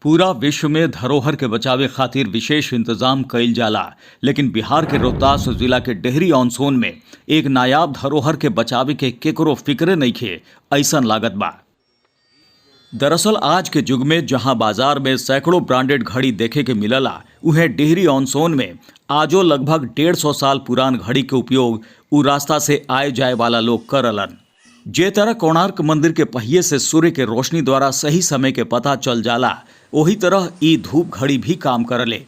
पूरा विश्व में धरोहर के बचावे खातिर विशेष इंतजाम कईल जाला, लेकिन बिहार के रोहतास जिला के डेहरी ऑन सोन में एक नायाब धरोहर के बचावे के केकरो फिक्रे नइखे, ऐसन लागत बा। दरअसल आज के युग में जहां बाजार में सैकड़ों ब्रांडेड घड़ी देखे के मिलला, उहें डेहरी ऑन सोन में आजो लगभग 150 साल पुरान घड़ी के उपयोग उ रास्ता से आए जाए वाला लोग करलन। जे तरह कोणार्क मंदिर के पहिए से सूर्य के रोशनी द्वारा सही समय के पता चल जाला, वही तरह ई धूप घड़ी भी काम करले।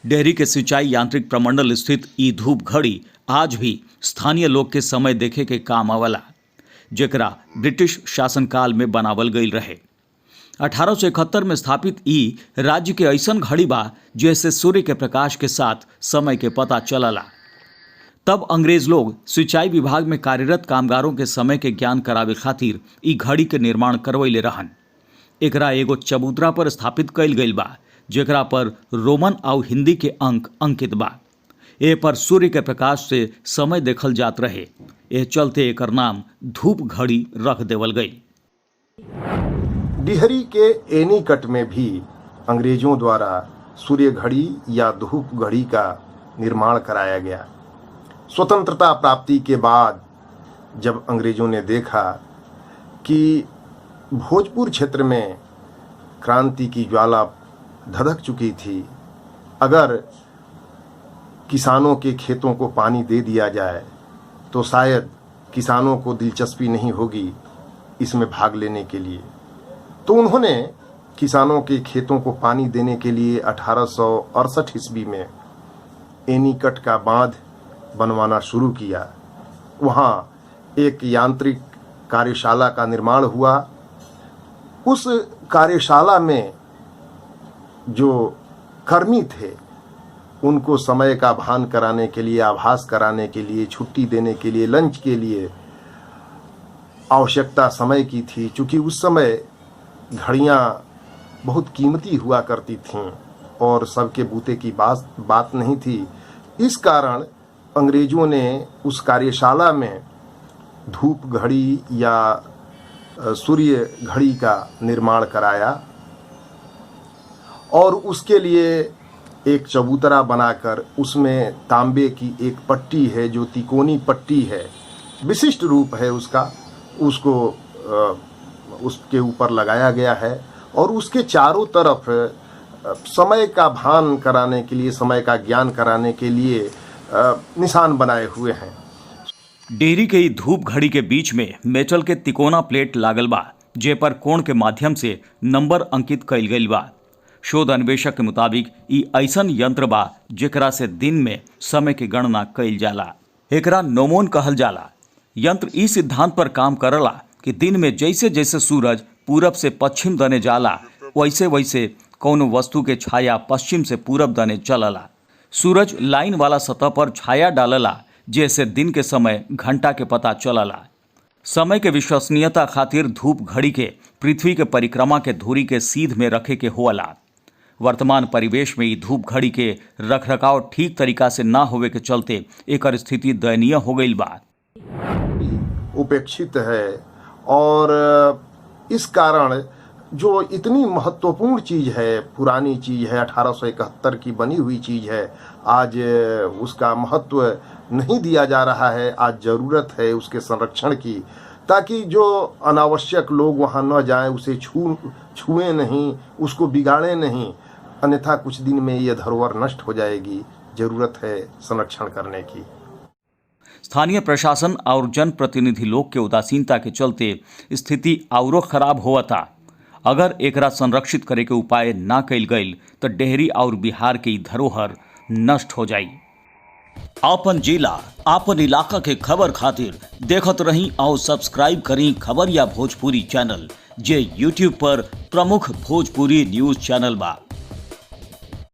डेहरी के सिंचाई यांत्रिक प्रमंडल स्थित ई धूप घड़ी आज भी स्थानीय लोग के समय देखे के काम आवला, जेकरा ब्रिटिश शासनकाल में बनावल गईल रहे। 1871 में स्थापित ई राज्य के ऐसन घड़ी बा जैसे सूर्य के प्रकाश के साथ समय के पता चलला। तब अंग्रेज लोग सिंचाई विभाग में कार्यरत कामगारों के समय के ज्ञान करावे खातिर ई घड़ी के निर्माण करवैले रहन। एकरा एगो चबूतरा पर स्थापित कईल गईल बा, जेकरा पर रोमन आउ हिंदी के अंक अंकित बा। ए पर सूर्य के प्रकाश से समय देखल जात रहे। एह चलते एकर नाम धूप घड़ी रख देवल गई। डिहरी के एनीकट में भी अंग्रेजों द्वारा सूर्य घड़ी या धूप घड़ी का निर्माण कराया गया। स्वतंत्रता प्राप्ति के बाद जब अंग्रेजों ने देखा कि भोजपुर क्षेत्र में क्रांति की ज्वाला धधक चुकी थी, अगर किसानों के खेतों को पानी दे दिया जाए तो शायद किसानों को दिलचस्पी नहीं होगी इसमें भाग लेने के लिए, तो उन्होंने किसानों के खेतों को पानी देने के लिए 1868 ईस्वी में एनीकट का बांध बनवाना शुरू किया। वहाँ एक यांत्रिक कार्यशाला का निर्माण हुआ। उस कार्यशाला में जो कर्मी थे उनको समय का भान कराने के लिए, आभास कराने के लिए, छुट्टी देने के लिए, लंच के लिए आवश्यकता समय की थी। क्योंकि उस समय घड़ियाँ बहुत कीमती हुआ करती थीं और सबके बूते की बात बात नहीं थी। इस कारण अंग्रेज़ों ने उस कार्यशाला में धूप घड़ी या सूर्य घड़ी का निर्माण कराया और उसके लिए एक चबूतरा बनाकर उसमें तांबे की एक पट्टी है, जो तिकोनी पट्टी है, विशिष्ट रूप है उसका, उसको उसके ऊपर लगाया गया है और उसके चारों तरफ समय का भान कराने के लिए, समय का ज्ञान कराने के लिए निशान बनाए हुए हैं। डेहरी के ई धूप घड़ी के बीच में मेटल के तिकोना प्लेट लागल बा, जे पर कोण के माध्यम से नंबर अंकित कईल गईल बा। शोध अन्वेषक के मुताबिक ई ऐसन यंत्र बा जेकरा से दिन में समय के गणना कईल जाला। एकरा नोमोन कहल जाला। यंत्र ई सिद्धांत पर काम करला कि दिन में जैसे जैसे सूरज पूरब से पश्चिम दने जाला, वैसे वैसे कौनो वस्तु के छाया पश्चिम से पूरब दने चलला। सूरज लाइन वाला सतह पर छाया डालला, जैसे दिन के समय घंटा के पता चलला। समय के विश्वसनीयता खातिर धूप घड़ी के पृथ्वी के परिक्रमा के धुरी के सीध में रखे के होला। वर्तमान परिवेश में ई धूप घड़ी के रखरखाव ठीक तरीका से ना होवे के चलते एकर स्थिति दयनीय हो गईल बा। उपेक्षित है और इस कारण जो इतनी महत्वपूर्ण चीज़ है, पुरानी चीज़ है, 1871 की बनी हुई चीज़ है, आज उसका महत्व नहीं दिया जा रहा है। आज ज़रूरत है उसके संरक्षण की, ताकि जो अनावश्यक लोग वहाँ न जाएं, उसे छू छुएं नहीं, उसको बिगाड़ें नहीं, अन्यथा कुछ दिन में ये धरोहर नष्ट हो जाएगी। ज़रूरत है संरक्षण करने की। स्थानीय प्रशासन और जनप्रतिनिधि लोग के उदासीनता के चलते स्थिति औरो खराब होवता। अगर एकरा संरक्षित करे के उपाय ना कईल गईल तो डेहरी और बिहार के ई धरोहर नष्ट हो जाई। आपन जिला, आपन इलाका के खबर खातिर देखत रही और सब्सक्राइब करी खबरिया भोजपुरी चैनल, जे यूट्यूब पर प्रमुख भोजपुरी न्यूज चैनल बा।